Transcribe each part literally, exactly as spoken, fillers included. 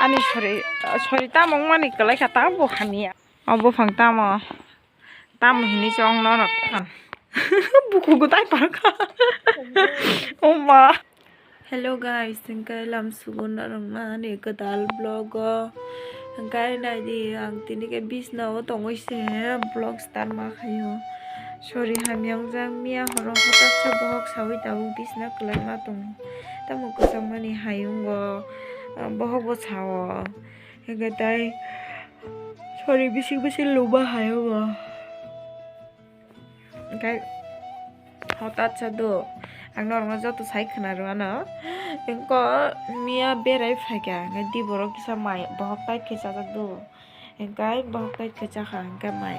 Ani sori, sori tamo wngmani kwlai kha, tamo bo hamya. O buphang tamo, tamo hini chong norok. Bukugo tai parkha. Oma. Hello guys, hingke lam sugo norokno ani kwtal vlog o. Hingke naidi ang tini ke bisna o tongwi se vlog start ma khaio. Sori hamya wngjak, miya horo hwtak khe bohok sawi tabuk bisna kwlai ma tongo. Tamo kwchangmani hayungo, ah, bohok bo sao. Hingke tai sori bisik bisik lubwa hayungo. Hingke hwtak sa do, ang norokno joto sai khwna rw ano. Hingke miya berai phaikha, hingke di borok kisa mai bohok tai khe chajak do. Hingke bohok tai khe chakha hingke mai.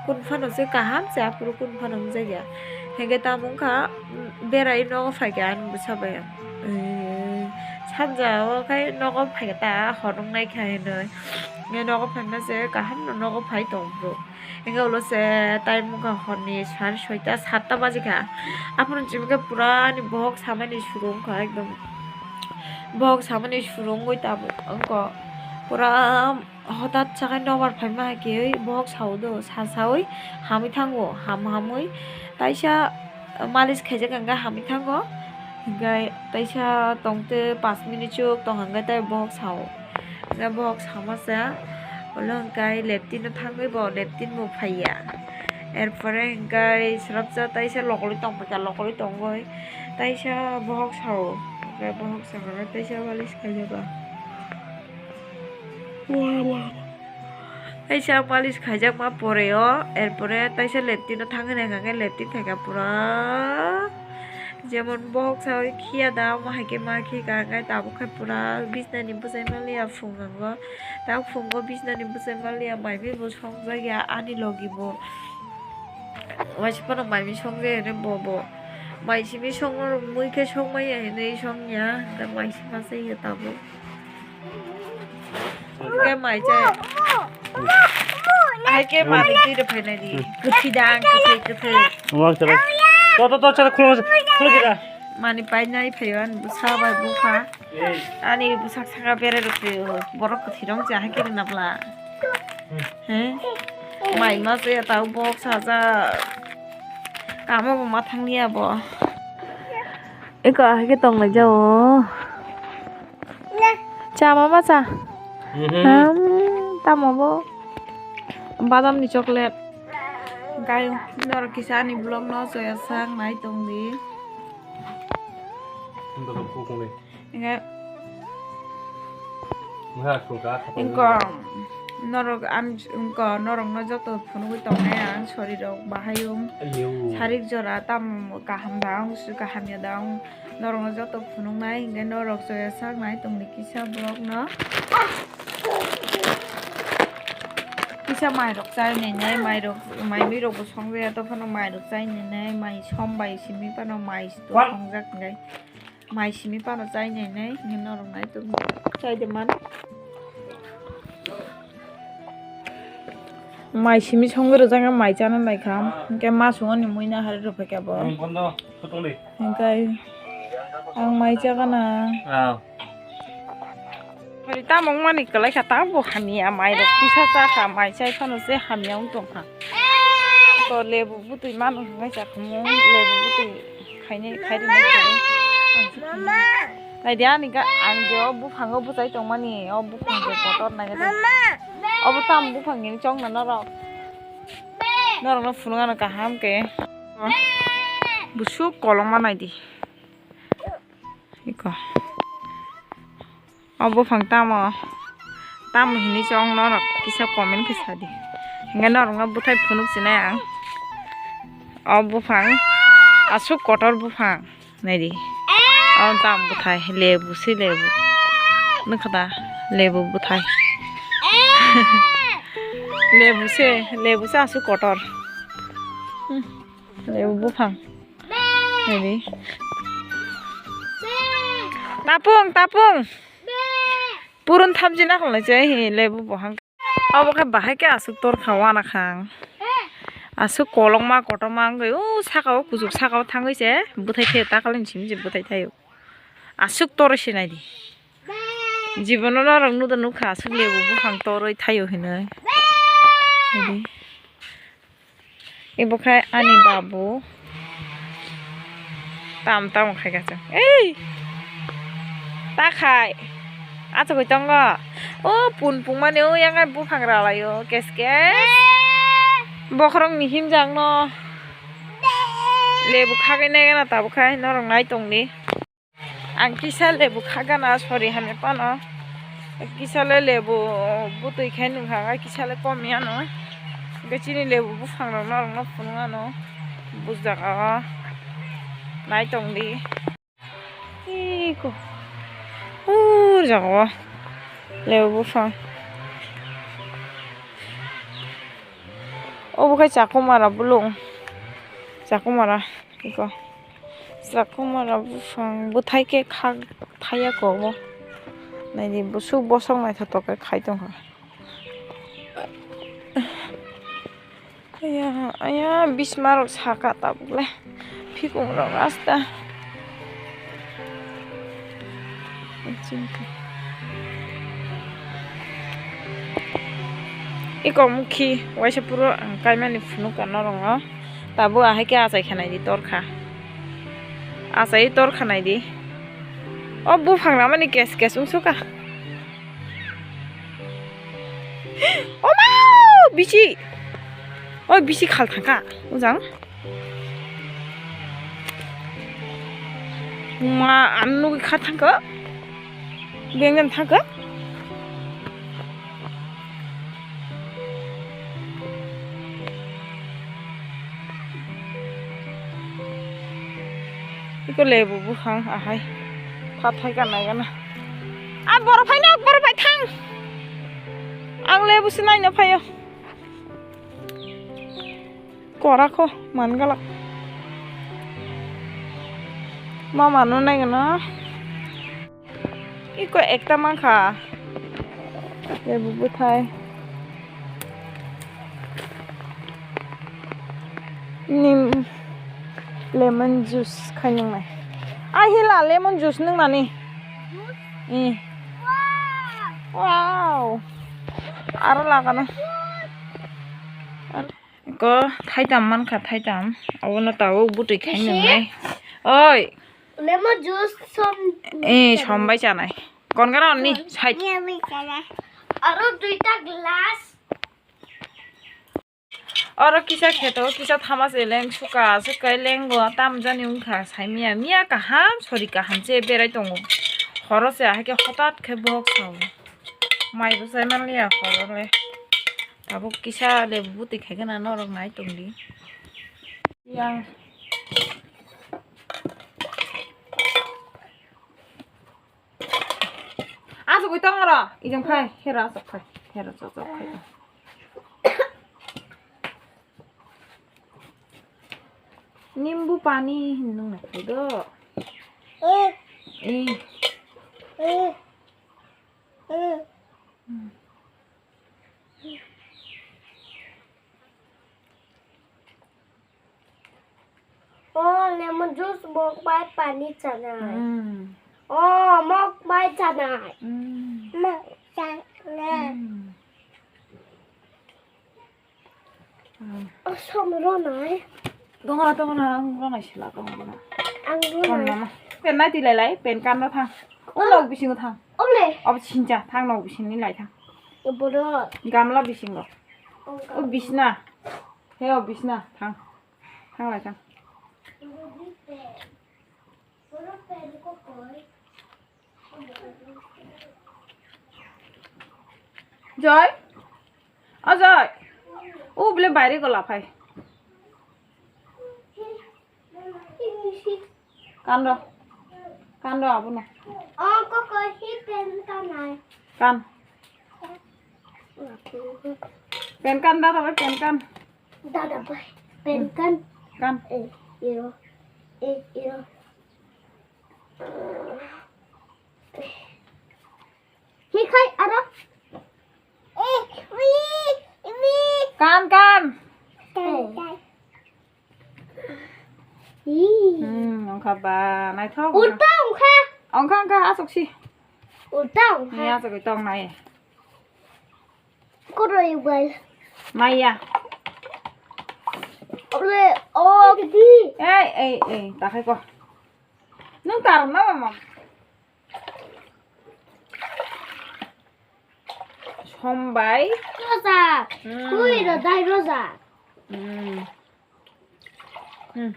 Kunu phano se kaham se aphuru kunu phano wngjakya. Hingke tamo wngkha, mm, berai nogo phaikha ani bwsa bai. Sanja o khai nogo phaikha ta hor wngnai kha hinwi. Hingke nogo phaina se kaham no nogo phai tongo bro. Hingke ulo se time wngkha horni sare soita satta bajikha. Aphuru chimikhe pura ani bohok samani suru wngkha ekdom. Bohok samani suru wngwi tabuk wngkha pura. Hwtat sakai nobar phaima hai khe bohok sao do, sa sawi hamwi thango, ham hamwi taisa malis khaijak hwnka hamwi thango, hwnkai taisa tongte pash minute chuk tong hwnkai tai bohok sao, hwnkai bohok sama sa ulo hwnkai leptin o thangwi bo leptin bo phaiya, er pore hwnkai swrapsa taisa lokolwi tongphaikha, lokolwi tongwi taisa bohok sao, hwnkai bohok sakha taisa malis khaijak. Kaisa malis khaijakma pore o, er pore taisa leptin o thangwi naikha khe leptin khaikha pura. Jemon bohok sawi khiya da, omo hai khe ma khika, hwnkhai tabuk khe pura bisnani bwsai manliya phungango. Tabuk phungo bisnani bwsai manliya, mai bai bo songjakya ani logi bo. Waisa phano mai bai songjakya hwnwi bo bo. Mai simi songno mui khe songmaya hwnwi songya, hwnkhe mai sima chaya tabuk. Hingke mai chai. Hai ke mani twi rwphainai di. Kwthwi dang, kwthwi, kwthwi. Wak chala. To, to, to, chala, khulung, khulung kita. Mani painai phaio ani bwsa bai bupha. Ani bwsak saka berai rwphaio. Borok kwthwi rong cha hai khe rwna bla. He? Mai ma se tau bok saja. Kamo bo ma thang liya bo. Eko hai khe tong lai jao. Cha mama cha. Mhm. Ham, tamo bo. Badam ni chocolate. Gai norok kisa ani vlog no choya sak nai tong di. Hingke ingko norok ang ingko norok no joto phunugwi tongnai ang sori rok bahai wng sarik jora tam kaham da wng kaham ya da wng. Norokno joto phunuknai, hingke norok choya saknai tongdi kisa borokno. Kisa mairok chainai nai, mairok, mai muirokbo songjakya, tei phano mairok chainai nai, mai som bai simi phano mai songjak hinai, mai simi phano chainai nai, hinke norok nai tongdi chaide man. Mai simi songwi rwjak, mai chana laikha, hingke masung ani muina hari rwphaikha bo. Hingke ang mai chagana. Aw. Hari tamo wngmani kwlai kha, tamo hamya mai rok kisa chakha, mai chai phano se hamya wng tongkha. To lebu bwtwi mano hwnwi chakhumu, lebu bwtwi khainai, khairwnai khainai. Ang se khainai. Naidi ani ga, ang je o buphango bwchai tongmani, o buphang je kotor naikhe. Obo tamo buphang ni chongna norok. Norokno phunuknano kaham khe. Busuk kolokma naidi. Iko. O buphang tamo, tamo hinwi chong norok kisa comment khe sadi. Hingke norokno bwthai phunuk sinai ang. O buphang aswk kotor buphang. Naidi. O tamo bwthai, lebu se lebu. Nukha da, lebu bwthai. Lebu se, lebu se aswk kotor. Hmm, lebu buphang. Naidi. Tapung, tapung. Purun thamchi nakhwlai se, he, lebu buphang. Obo khe bahai khe aswk torkha uanakhang. Aswk kolokma kotorma wngwi o saka o kuchuk saka o thangwi se bwthai thaio, takalini simi se bwthai thaio. Aswk torwi se naidi. Jibono norok nudo nukha aswk lebu buphang torwi thaio hinwi. Nidi. Ibo khai ani babu. Tam tam khai kha chwng. Ei! Ta khai. Achugwi tongo. O pun pungmani o yang buphang ralaio kes kes. Bokhorokni himjakno. Lebu khagwi naigana tabuk khai norok nai tongdi. Ang kisa lebu khagana sori hamya phano. Kisa le lebu bwtwi khai nungkha, kisa le kom yano. Hwnkhe chini lebu buphang rok norok no phunuk ano. Bujak o. Nai tongdi. Iko. O jaga o. Lebu buphang. Obo khe chakhumara bulung. Chakhumara. Iko. Chakhumara buphang bwthai khe khak thaiya ko obo. Naidi bwswk bosong naithotok khe khai tongkha. Aya, aya, bisma rok saka tabuk le. Phikung rok asta. Iko mukhi waisa phuru ang kaimani phunukha norok no. Tabuk ahai khe achai khe naidi torkha. Achai torkha naidi. O buphang ramani kes kes wngsuka. Oma! Bisi! Oi, bisi khal thangkha, ujang. Ma, ang nugwi kha thangkha. Bengdan thangkha. Iko lebu buphang ahai. Phathai kana gana. A borok phaino, borok phai thang. Ang lebu se naino phaio. Korakho man galak. Ma mano nai gana. Iko ekta mankha. Lebu bwthai. Nim lemon juice khai nungnai. Ahila lemon juice nungnani. Eh. Wow. Aro lagana. Ko thaitam mankha, thaitam. Abono tabuk bwtwi khai nungnai. Oi. Lemon juice som. Eh, sombai chanai. Kon gara onni side. Aro duita glass. Oro kisa kheto, kisa thama se leng suka, sukai lengo, tam jani wngkha, sai miya, miya kaham, sori kaham se berai tongo. Horo se ahai khe hotat khe bohok sao. Mai bo sai manliya horo le. Tabuk kisa lebu bwtwi khai gana norok nai tongdi. Yang. Asugwi tong oro, ijong phai, hera asuk phai, hera chok chok phai. Nimbu pani hinwi nung nai phai do. Eh. Hmm. Oh, lemon juice mok bai pani chanai. Hmm. Oh, mok bai chanai. Hmm. Mok chanai. Hmm. Hmm. Oh, som ronai. Tongo na, tongo na, ang ronai sila tongo na. Ang ronai. Pen nai tilai lai, pen kan ro thang. Oh. Ulo bisingo thang. Ole. Ob sincha, thang no bising ni lai thang. Boro. Gamla bisingo. Oh, o bisna. He o bisna, thang. Thang lai thang. Joy? O Joy? O bole baire gola phai. Kan ro. Kan ro abono. O koko hi pen kanai. Kan. Pen kan da, pen kan. Dada bai. Pen kan. Kan. Eh, iro. Eh, iro. Hikhai aro. Kan, kan. Kan, kan. Hmm, ongkha ba, naithok. Ulta ongkha. Ongkha, ongkha, asok si. Utang. Ni asa ko tong nai. Koro ibai. Maya. Ore, o. Ei, ei, ei, takai ko. Nung tar na mama. Sombai. Rosa. Hmm. Ui, da dai rosa. Hmm. Hmm.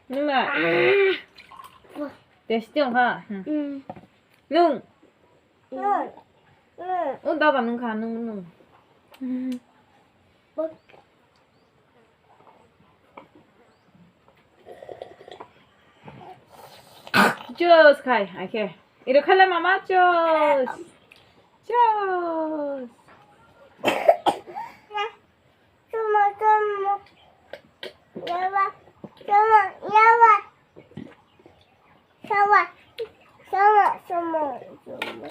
Nuna. Tasty wngkha. Hmm. Hmm. Nung. Nung. Nung. Oh, dada nung kha, nung, nung. Hmm. Juice khai, aike. Iro khala mama juice. Juice. Tuma, tuma. Yawa, tuma, yawa. Sawa, sawa, sawa, sawa.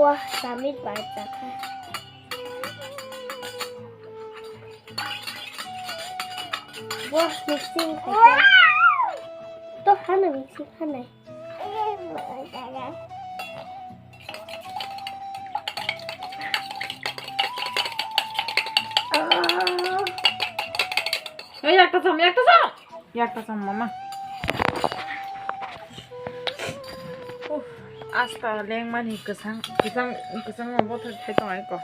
Wah, samit baca. Wah, mixing khai. Toh, hana mixing hana. Oi, yakta cham, yakta cham. Yakta cham, mama. Uff, asta lengmani kwchang, kwchang, kwchang bothor khai tong ai ko.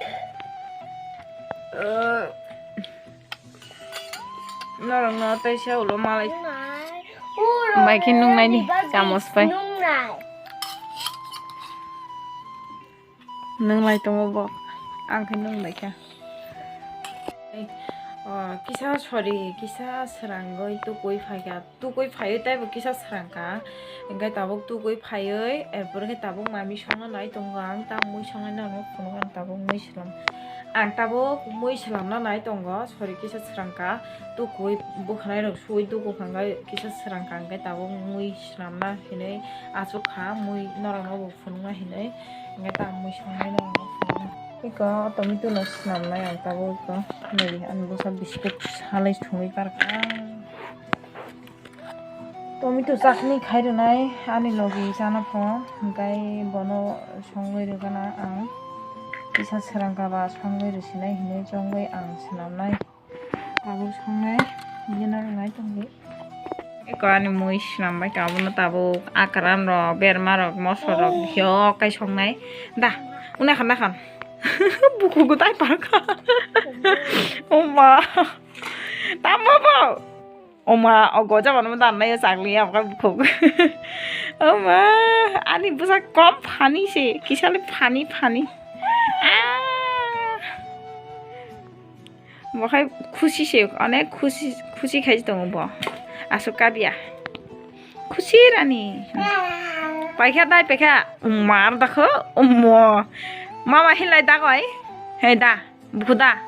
Uh. Norokno tei sa ulo malai. Bai khe nungnaini chamos bai. Nunglai tongo bo. Ang khe nunglai kha. Oh, kisa sorry, kisa srangwi tukui phaikha. Tukui phaiwi teibo kisa srangkha. Hingke tabuk tukui phaiwi, erpore khe tabuk mami songna nai tongo ang, ta mui songnai norokno phunukgo ang tabuk mui swlam. Ang tabuk mui swlamna nai tongo, sorry kisa srangkha. Tukui bwkhanai rok suwi tuku kha hingke kisa srangkha hingke tabuk mui swlamna hinwi achukha, mui norokno bo phunukna hinwi. Hingke ta mui songnai norokno phunukgo. Eko tomato no swlamnai ang tabuk eko. Nini ani bwsa biscuit salai songwi parkha. Tomato chutney khai rwnai ani logi chana pho, hingkai bono songwi rwgana ang. Kisa srangkha ba songwi rwsinai hinwi chongwi ang swnamnai. Tabuk songnai, bini rwnai tongdi. Eko ani mui swnambai kha, abono tabuk akran rok, berma rok, mosor rok, oh, biyok kai songnai. Da, una khan, na khan. Buku gutai parkha. Oma. Tamo bo. Oma, o goja mano dan nai chakli ya, bukhuk. Oma, ani bwsa kom funny se, kisale funny, funny. Ah. Bo khai khusi se, onek khusi, khusi khai tongo bo. Aswk kabya. Khusi rani. Paikha dai, paikha. Mar dakho, omo. Mama hinlai dagoi. Hei da. Bukhuda,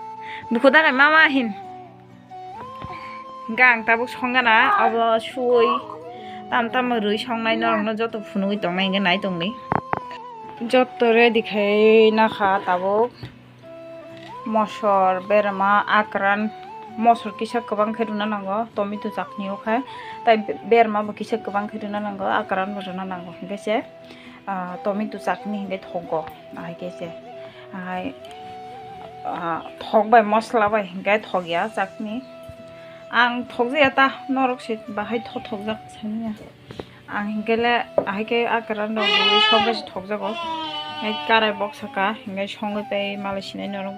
bukhuda kai mama hin. Hingke ang tabuk songana, obo suwi tam tam rwi songnai norokno joto phunugwi tongnai hingke nai tongdi. Joto ready khai nakha tabuk. Mosor, berma, akran, mosor kisa kwbang khe rwna nango, tomato chutney o khe, tei berma bo kisa kwbang khe rwna nango, akran bo rwna nango, hingke se, ah, tomato chutney hingke thogo. Ahai khe se, ahai, ah, thok bai mosla bai hingke thok ya chutney. Ang thok jaya ta, norok se bahai tho thok jak sani ya. Ang hingke le ahai khe akran rok rwui songkhe se thok jago. Hai karai boksaka hingke songwi pai malai sinai norok